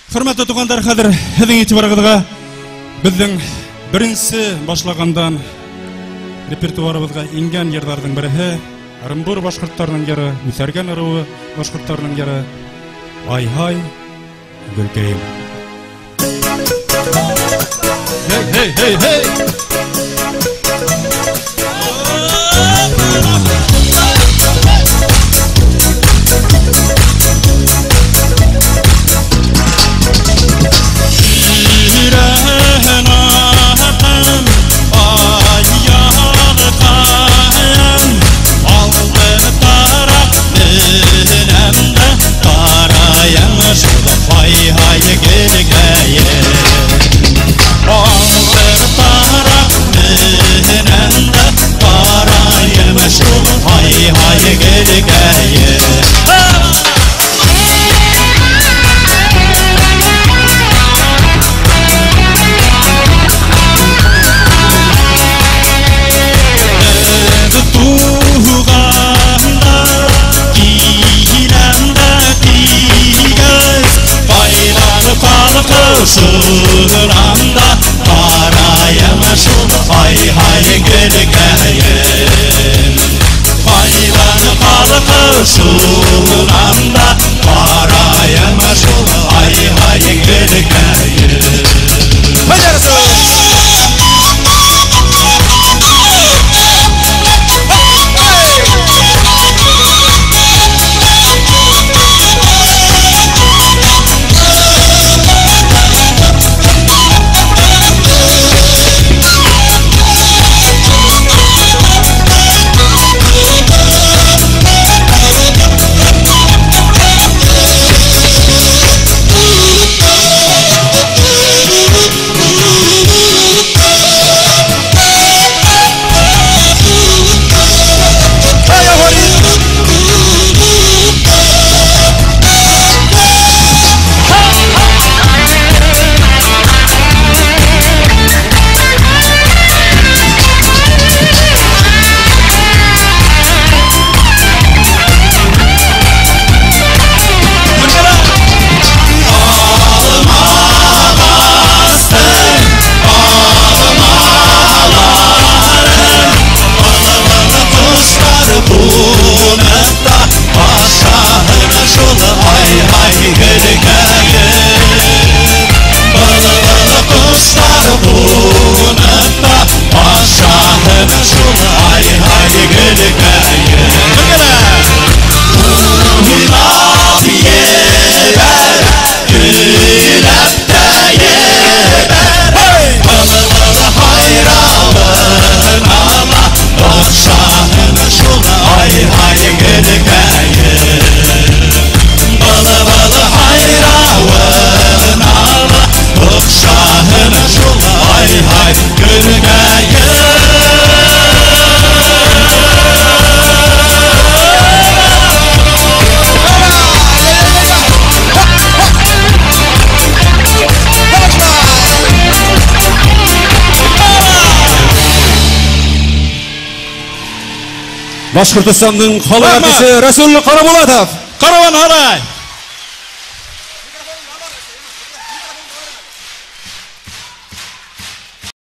Хөрмәтле туғандар, хәҙер һеҙҙең иғтибарығыҙға беҙҙең беренсе башлағандан репертуарыбыҙға ингән йырҙарҙың береһе Ырымбур башҡорттарының йыры, Үҫәргән ырыуы башҡорттарының йыры Ай-һай гөлкәйем. Hey, hey, hey, hey! Şuramda qarayım şul hay-hay gülkəyim. Hayvan xalqı şuramda qarayım şul hay-hay gülkəyim. Башҡортостандың халыҡ артисы Рәсүл Ҡарабулатов. Караван һарай!